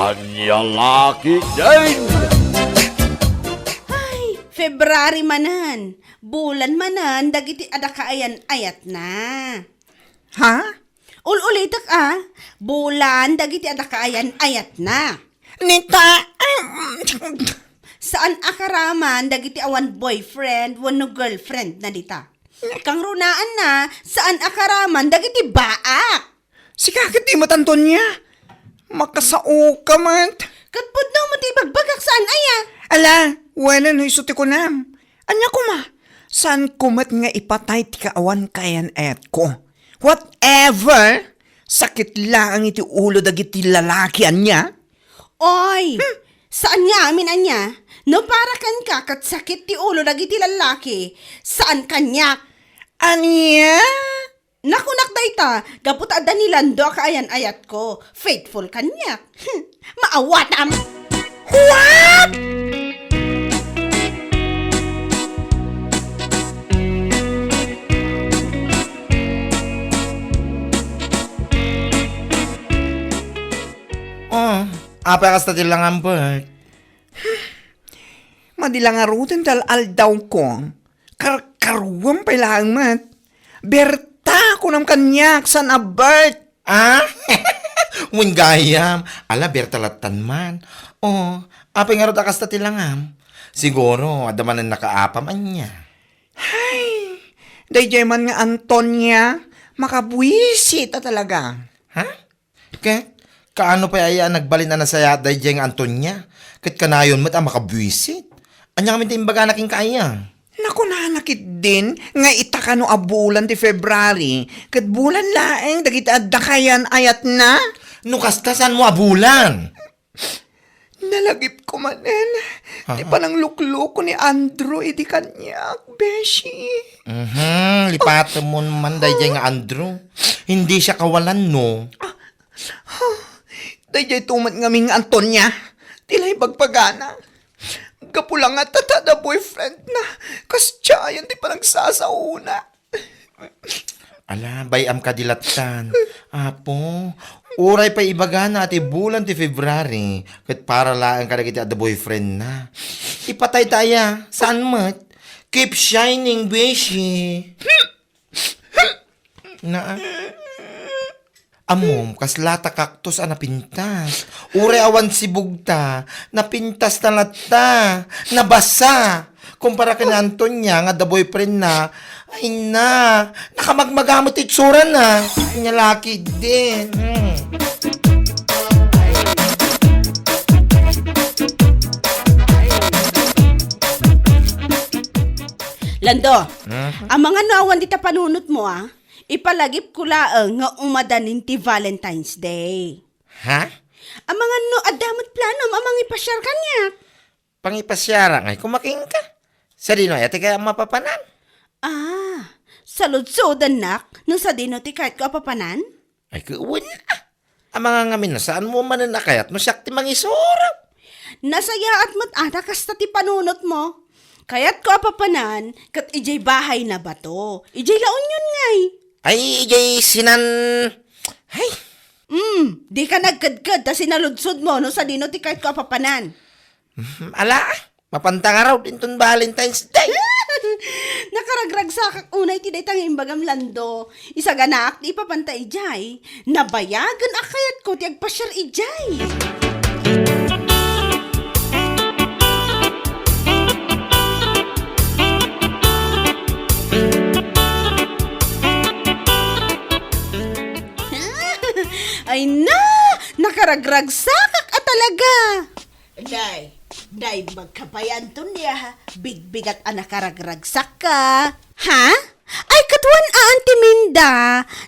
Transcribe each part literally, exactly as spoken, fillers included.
Ania la ketdin? Ay, February manen. Bulan manen dagiti adda kaayan-ayatna. Ha? Ul-ulitek a, bulan dagiti adda kaayan-ayatna. Nita, saan a karaman dagiti awan boyfriend wenno girlfriend na dita. Kangrunaanna, saan a karaman dagiti baak. Sika ket di met, Antonia. Makasaoka met. Ket pudno met ti ibagbagak saan aya. Ala, wen no isu ti kunam. Ania koma, saanko met nga ipatay ti kaawan kaayan-ayatko. Whatever, sakit laeng iti ulo dagiti lalaki, ania? Oy, hmm, saan nga amin ania? No para kenka ket sakit ti ulo dagiti lalaki, saan kaniak. Ania? Nakunak dayta, gapu ta adda ni Lando a kaayan-ayatko. Faithful kaniak. Hmm, maawatam! What? Oh, apay kasta ti langam, Bert? Madi la ngaruden ti al-aldawko. Karkaruam pay laeng met. Berta, kunam kaniak, saan a Bert. Ah? Wen gayam. Ala, Berta lattan man. Oh, apay ngarud a kasta ti langam? Siguro, adda manen nakaapam, ania? Hay, daydiay man nga Antonia, makabuisit a talaga. Ha? Ket, kaano pay aya a nagbalin a nasayaat daydiay nga Antonia? Ket kanayon met a makabuisit. Ania ngamin ti imbagana kenka aya? Nakunana ketdin nga ita kano a bulan ti February, ket bulan laeng dagiti adda kaayan-ayatna. No kasta, saanmo a bulan? Nalagipko manen ti Aha. pananglukloko ni Andrew idi kaniak, beshi. Mhm, lipatemon man daydiay nga Andrew. Hindi siya kawalan, no? Ah, ah, daydiay to met ngamin nga Antonia, ti la ibagbagana. Gapu la nga ta adda boyfriend na, kasdiayan ti panagsasaona. Ala, bay-am kadi lattan. Apo, uray pay ibagana a ti bulan ti February, ket para laeng kadagiti adda boyfriend na. Ipatay ta aya, saan met? Keep shining, beshi. Naa. Ammom, kasla ta kaktus a napintas. Uray awan sibugta, napintas na latta. Nabasa. Kumpara ken ni Antonia nga adda boyfriend na, ay na, nakamagmaga met ti itsurana. Ania la ketdin. Hmm. Lando, Mhm. amangan no awan dita panunotmo, a? Ipalagipko laeng nga umadanin ti Valentine's Day. Ha? Amangan no adda met planom a mangipasiar kaniak. Pangipasiarak ngay koma kenka? Sadino aya ti kayat a mapapanan? Ah, saludsodennak no sadino ti kayatko a papanan? Ay, ket wen, a. Amangan ngamin no saanmo manen a kayat no siak ti mangisurot. Nasayaat met a ta kasta ti panunotmo. Kayatko a papanan ket idiay bahay na bato. Idiay La Union ngay. Ay, idiay sinan-, ay. Mm, dika nagkedked ta sinaludsodmo no sadino ti kayatko a papanan. Mm, ala, mapanta ngarud inton Valentine's Day. Nakaragragsakak unay ti dayta nga imbagam, Lando. Isaganaak ti ipapanta idiay. Nabayagen a kayatko ti agpasiar idiay. Ay na! Nakaragragsakak a talaga! Day, day, magkabayan ton ya, bigbigat a nakaragragsakka. Ha? Ay, ket wen a, Auntie Minda,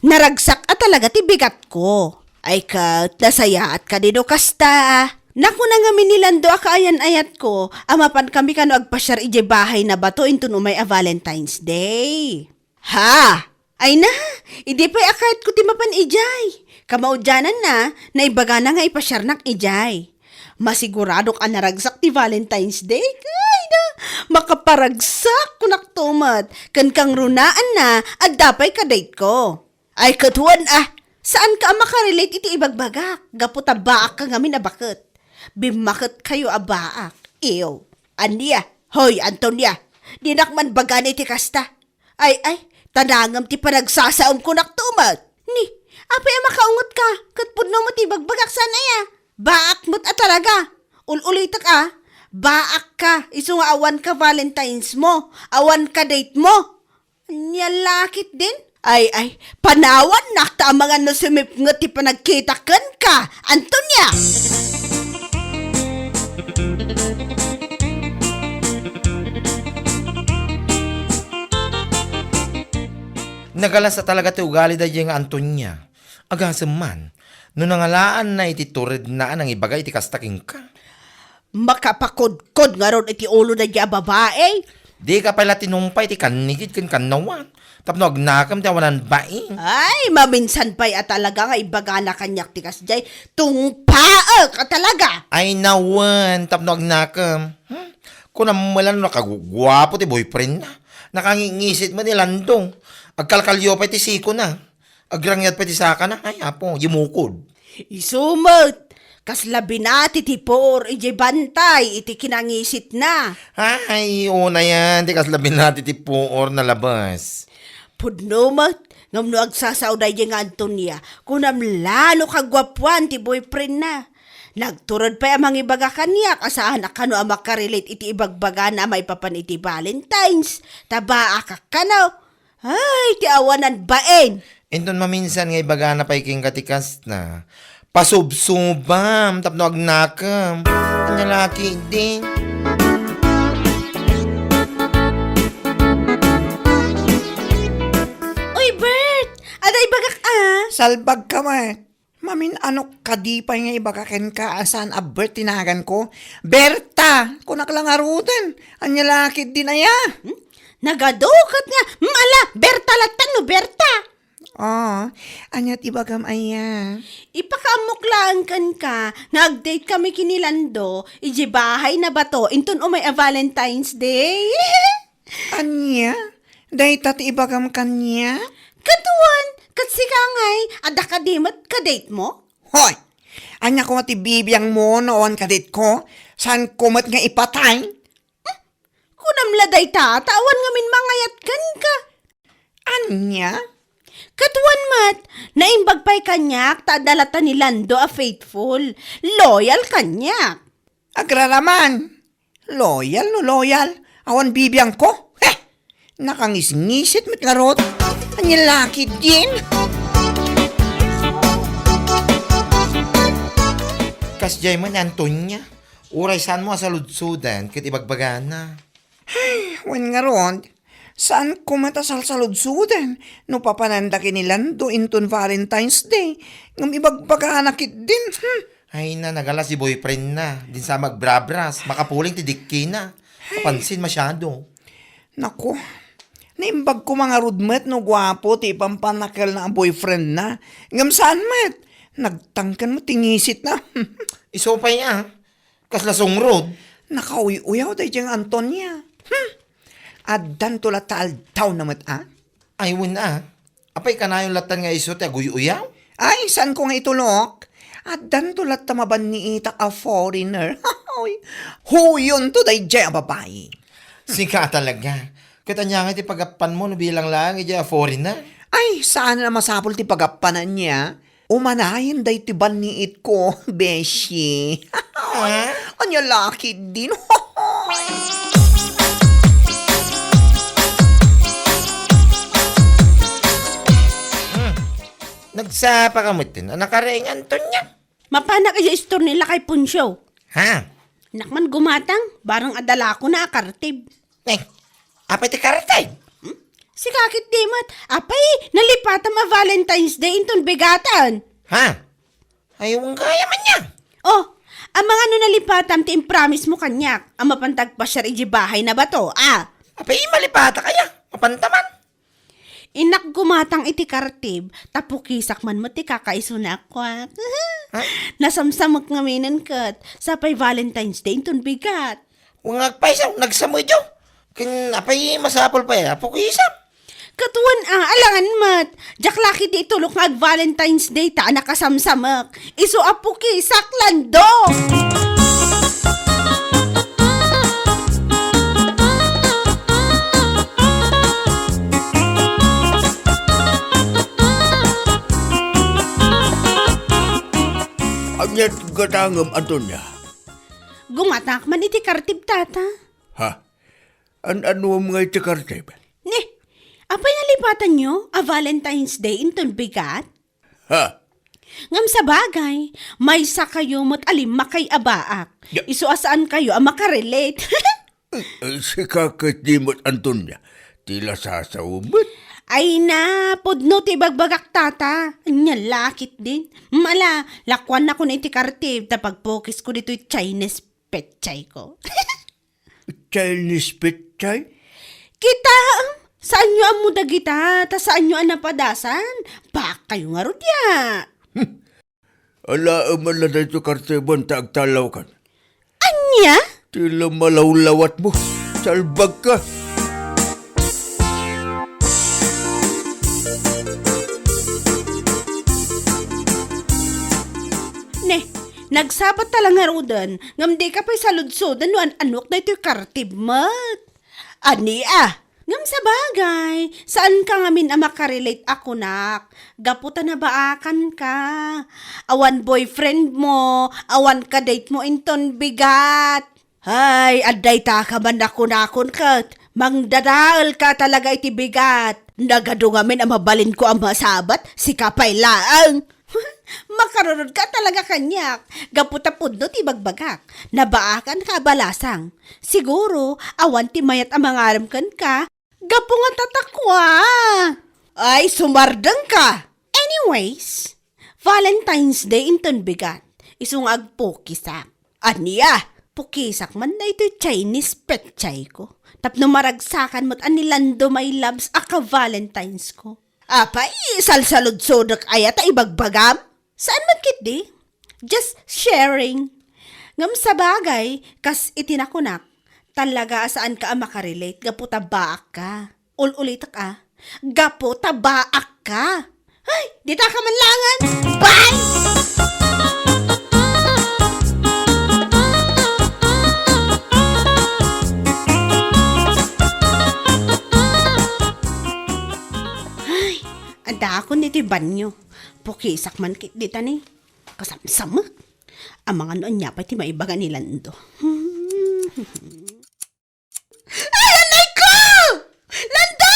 naragsak a talaga ti bigatko. Ay, ket nasayaat kadi no kasta. Nakuna ngamin ni Lando a kaayan-ayatko a mapankami kano agpasiar idiay bahay na bato inton umay a Valentine's Day. Ha? Ay na, idi pay a kayatko ti mapan idiay. Kamaudiananna, naibagana nga ipasiarnak idiay. Masiguradok a naragsak ti Valentine's Day. Ay na, makaparagsak, kunak to met. Ken kangrunaanna, adda pay ka-date ko. Ay, ket wen a, saanka a makarelate iti ibagbagak, gapu ta baakka ngamin a baket. Bimmaketkayo a baak. Ew. Ania? Hoy, Antonia! Dinak man bagan iti kasta. Ay, ay, ta nangem ti panagsasaom kunak met. Ni, apay a makaungetka? Ket pudno met ti ibagbagak saan aya? Baak met a talaga. Ul-ulitek a, baak ka, isu nga awan ka Valentines mo, awan ka date mo. Ania la ketdin? Ay, ay, panawannak ta amangan no sumipnget ti panagkitak kenka, Antonia! Nagalas a talaga ti ugali daydiay nga Antonia. Agasem man, no nangalaanna iti turedna a nangibaga iti kasta kenka. Makapakodkod ngarud iti ulo daydiay a babai. Dika pay la tinungpay ti kannigid ken kannawat, tapno agnakem ti awanan bain. Ay, maminsan pay a talaga nga ibagana kaniak ti kasdiay, tungpaek a talaga. Ay, nawen, tapno agnakem. Hmm? Kunam met la no nakaguguapo ti boyfriendna. Nakangingisit met ni Lando. Agkalkalio pay ti sikona. Agrangyat pay ti sakana. Ay, Apo, yumukod. Isu met, kasla binati ti puor idiay bantay iti kinangisitna. Ay, unayan ti kasla binati ti puor nalabas. Pudno met, ngem no agsasao daydiay nga Antonia, kunam la no kaguapuan ti boyfriendna. Nagtured pay a mangibaga kaniak a saan a kano a makarelate iti ibagbagana a maipapan iti Valentine's, ta baakak kano. Ay, ti awanan bain! Inton maminsan nga ibagana pay kenka ti kasta, pasubsubam tapno agnakem. Ania la ketdin? Uy, Bert! Adda ibagak a! Salbag ka met. Mamin-anok kadi pay nga ibaga kenka a saan a Bert ti naganko? Berta! Kunak la ngaruden. Ania la ketdin aya? Hmm? Nagadu ket nga, hmm, ala, Berta latta no Berta. Ah, ania ti ibagam aya? Ipakaammok laeng kenka nga agdate kami ken ni Lando idiay bahay na bato inton umay a Valentine's Day. Ania? Dayta ti ibagam kaniak? Ket wen, ket sika ngay, adda kadi met kadate mo? Hoy! Ania koma ti bibiangmo no awan kadate ko? Saan ko met nga ipatay? Kunam la dayta, ta awan ngamin mangayat kenka. Ania? Ket wen met, naimbag pay kaniak ta adda latta ni Lando a faithful, loyal kaniak. Agraraman. Loyal no loyal. Awan bibiangko. Heh! Nakangisngisit met ngarud. Ania la ketdin? Kasdiay met ni Antonia. Uray saanmo a saludsodan ket ibagbagana. Ay, wen ngarud, saanko met a salsaludsodan no papananda ken ni Lando inton Valentine's Day, ngem ibagbagana ketdin. Hmm. Ay na, nagalas ti boyfriendna. Din sa magbrabras, makapuling ti dikkina. Ay. Mapansin masyado. Naku, naimbag ko mangarud met no guapo ti ipampannakelna a boyfriendna. Ngem saan met, nagtangken met ti ngisitna. Isu pay a, kasla sungrod. Nakauy-uyaw daydiay nga Antonia. Hmm. Addanto latta aldawna met a. Ay, wen a. Apay kanayon lattan nga isu ti aguy-uyaw? Ay, saanko nga itulok? Addanto latta mabanniitak a foreigner. Hoy, huyonto daydiay a babai. Sika talaga. Ket ania ngay ti pagappanmo no bilang laeng idiay a foreigner? Ay, saan a masapul ti pagappan ania? Umanayen daytoy banniitko, beshi. Ha? Ania la ketdin? Hmm. Nagsapa ka met, a nakariing Antonia. Mapanak idiay istor ni Lakay Poncio. Ha? Nak man gumatang, barang adda lakona a kartib. Eh, apay ti kartib? Hmm? Sika ketdi met, apay, nalipatam a Valentine's Day inton bigatan. Ha? Ay, wen gayam ania. Oh, amangan no nalipatam ti impromise mo kaniak, a mapanta agpasiar idiay bahay na bato, a. Apay, malipatak aya, mapanta man. Innak gumatang iti kartib, ta pukisak man met ti kakaisuna a kuak. Ha? Nasamsamek ngaminen ket, sapay Valentine's Day inton bigat. Wen nga agpayso, nagsamedyo. Ken apay masapul pay a pukisak? Ket wen a, alangan met. Diak la ketdi itulok nga ag-Valentine's Day ta a nakasamsamek. Isu a pukisak, Lando! Ania ti gatangem, Antonia? Gumatak man iti kartib, Tata. Ha? An-anuem nga iti kartib? Ni, apay nalipatanyo a Valentine's Day inton bigat? Ha? Ngem sabagay, maysa kayo met a limmakay a baak. Ya- Isu a saan kayo a makarelate. Eh, sika ket di met, Antonia. Ti la sasaw met. Ay na, pudno ti ibagbagak, Tata. Ania la ketdin. Mala, lakuannakon iti kartib ta pagpukisko ditoy Chinese pechay ko. Chinese pechay? Kitaem, saanyo ammo dagita, ta saanyo a napadasan. Baak kayo ngarud ya. Hmm. Alaem man la daytoy kartibem ta agtallawkan. Ania? Ti la malawlawatmo. Salbagka. Ne, nagsabat ta la ngaruden, ngem dika pay saludsoden no an-anok daytoy kartib met. Ania? Ngem sabagay, saanka ngamin a makarelate a kunak. Gapu ta nabaakanka. Awan boyfriend mo, awan kadate mo inton bigat. Ay, adda ita ka man a kunakon ket, mangdadaelka talaga iti bigat. Nagadu ngamin a mabalinko a masabat, sika pay laeng. Makarurod ka talaga kaniak, gapu ta pudno ti ibagbagak. Nabaakanka a balasang. Siguro, awan ti mayat a mangarem kenka, gapu nga tatakwa. Ay, sumardengka! Anyways, Valentine's Day inton bigat. Isu nga agpukisak. Ania? Pukisak man daytoy Chinese pechay ko. Tapno maragsakan met a ni Lando my loves a ka-Valentine's ko. Apay, salsaludsodek aya ta ibagbagam? Saan met ketdi? Just sharing. Ngem sabagay, kas iti nakunak, talaga a saanka a makarelate gapu ta baakka. Ul-ulitek a, gapu ta baakka. Ay, dita ka man langen. Bye! Ay, adakon iti banyo. Pukisak man ketdi ta ni. Kasamsamek. Amangan no ania pay ti maibaga ni Lando. Ay, anay ko! Lando!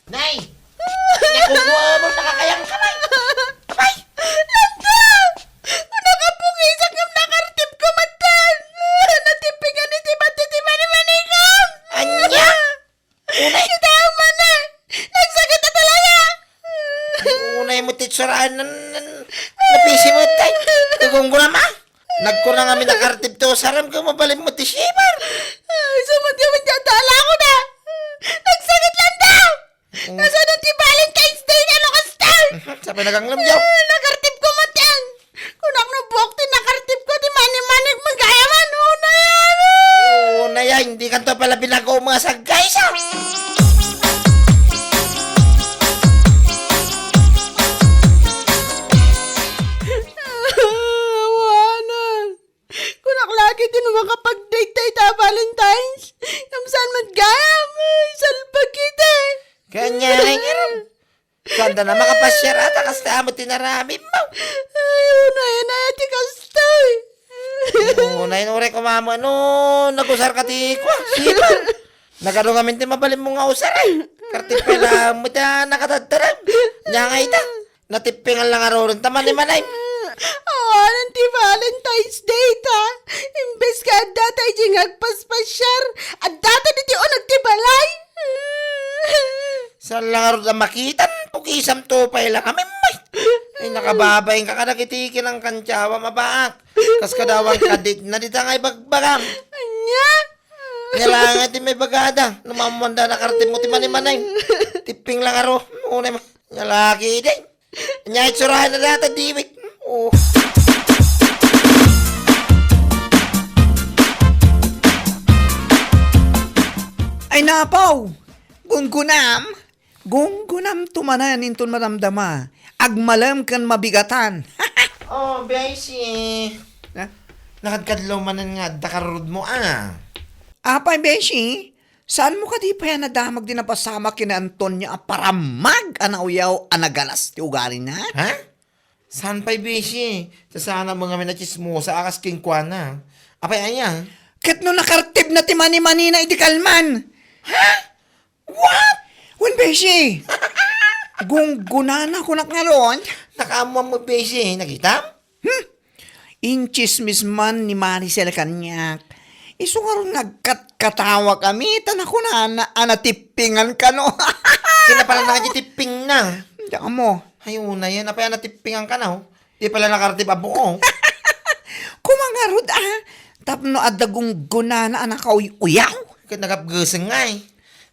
Nay! Nakukuha mo, nakakayang ka, Nay! Abay! Lando! Kunaka pukisak ngem nakartib ko met. Natipingan iti bati ti manimanikam! Ania? Unay. Kita man na. Nagsakit na talaga. Unay mo ti itsuraen nan, nan, napisi mo, tay. Tugong ko naman. Nagkuna nga mi nakartib to, saram ko mabalin mo ti shiver. Ay, sumot ka man dyan, tala ko na. Nagsakit lang daw. Mm. Nasaan ang ti Valentine's Day nga, no, kastan? Sabay naganglem, yaw. Ah, nakartib ko man yan. Kunak no buok ti nakartib ko, ti mani-manik, magaya man, unay, ano? Unay, ay, hindi kanto pala binago mo sa guys, ah. Awanan. Kunak lagi din makapag-date tayo ta Valentine's. Kamsaan man gayam, ay, salbag kita. Kanya, ay, Sanda na makapasyar ata, kasta amo ti naramid mo. Ay, unay, unay, ati kastoy. Unay, unay, kumama, no, nagusar ka ti kwa, sipa. Nagado ngamin ti mabalin mo nga usar, eh. Kartipela mo ta nakatadtarang. Nya nga ita, natippingan lang aroron, taman ni manay. Awanan ti Valentine's Day ta. Imbes ka adda ta iti nga agpaspasyar, adda ta diti uneg ti balay. Saan lang arud a makitan, pukisam to pay lang kami, may. Ay, nakababain ka kadagiti kinangkantsawa, mabaak. Kas kadawan kadit na dita nga ibagbagam. Anya? Nya lang nga ti may bagada, no mamuanda na kartim mo ti manimanay. Tipping lang aro, unay ma-, nya lagi, day. Nya itsurahan na data, diwit. Oh. Ay, napaw! Gunggunam! Gunggunam tumanan inton madamdama. Agmalem ken mabigatan. Oh, Beshi. Ha? Nakadkadlaw manen nga adda karurod mo, ah. Apay, Beshi? Saan mo kadi pay a nadamag di napasamak ken ni Antonio a paramag a nauyaw a nagalas ti ugalina? Ha? Saan pay, beshi? Sasana mo ngamin a chismosa a kas kenkuana. Apay aya? Ket no nakartibna ti manimanina idi kalman. Ha? What? Wen, beshi. Gunggunana kunak ngarud. Nakaammoan mo, beshi. Nakitam? Hmm? Inchismis man ni Maricel kaniak. Isu ngarud nga agkatkatawak kami, ta nakunana a natippingan kano. Sino pala nga tipping na? Diak ammo. Ay, una yan. Apay a natippingan kano? Di pala nakartib a buo. Kumangarud, ah. Tapno adda gunggunana a nakauy-uyaw. Ket nagapgesen nga, eh.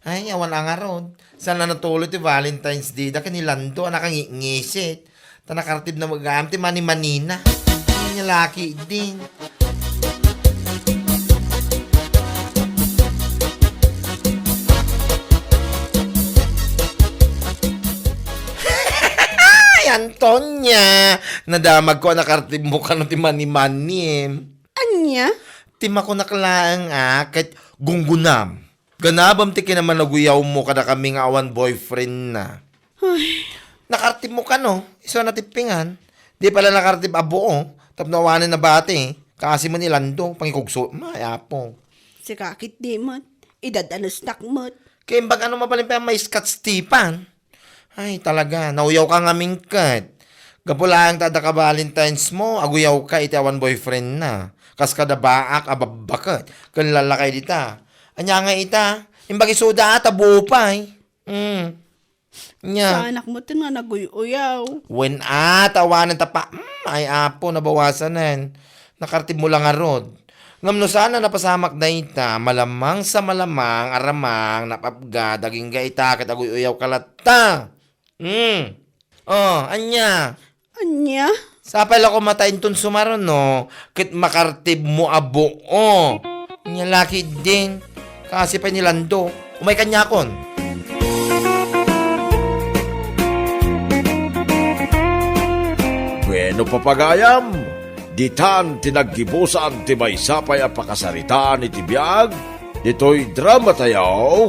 Ay, awan a ngarud. Saan na natuloy ti Valentine's Day da ken ni Lando a nakangitngisit. Ta nakartib na magam ti manimanina. Ay, nia laki din. Ay, Antonia! Nadamag ko a nakartib mo kano ti manimanim. Ania? Ti makunak laeng a, ket gunggunam. Ganabem ti kinamanaguyaw mo kada kami nga awan boyfriend na. Ay. Nakartib mo kano, isu a natippingan. Di pala nakartib a buo, tapno awanen nabati. Kaasi man ni Lando, pangikugso, ay apo. Sika ket di met, idad-anesnak met. Kaimbag ano mabalin pa ang maiskat Stefan? Ay, talaga, nauyaw ka ngamin ket. Gapu laeng ta adda ka Valentine's mo, aguyaw ka iti awan boyfriend na. Kas kada baak a babbaket, ken lalakay dita. Ania nga ita, imbag isuda ata buo pay. Mm. Nia. Saanak mo ten nga naguy-uyaw. Wen a, tawanan ta pa, mm, ay apo, nabawasanen. Nakartib mo lang ngarud. Ngem no saan a napasamak dayta, malamang sa malamang, aramang, napapga, dagingga ita, ket aguy-uyaw ka latta. Hmm. Oh, ania? Ania? Sapay la ko mata inton sumaruno, ket makartib mo a buo. Ania laki din. Kasi pay ni Lando. Umay kaniakon. Bueno, papagayam, ditan ti naggibusan ti maysa pay a pakasaritaan iti biag ditoy drama tayo,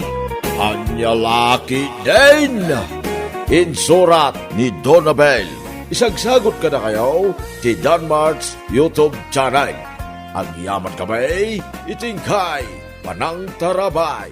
Ania Laki Din. Insurat ni Donabel. Isagsagot kadakayo ti Danmart's YouTube channel. Agyaman kami iti inkay panangtarabay.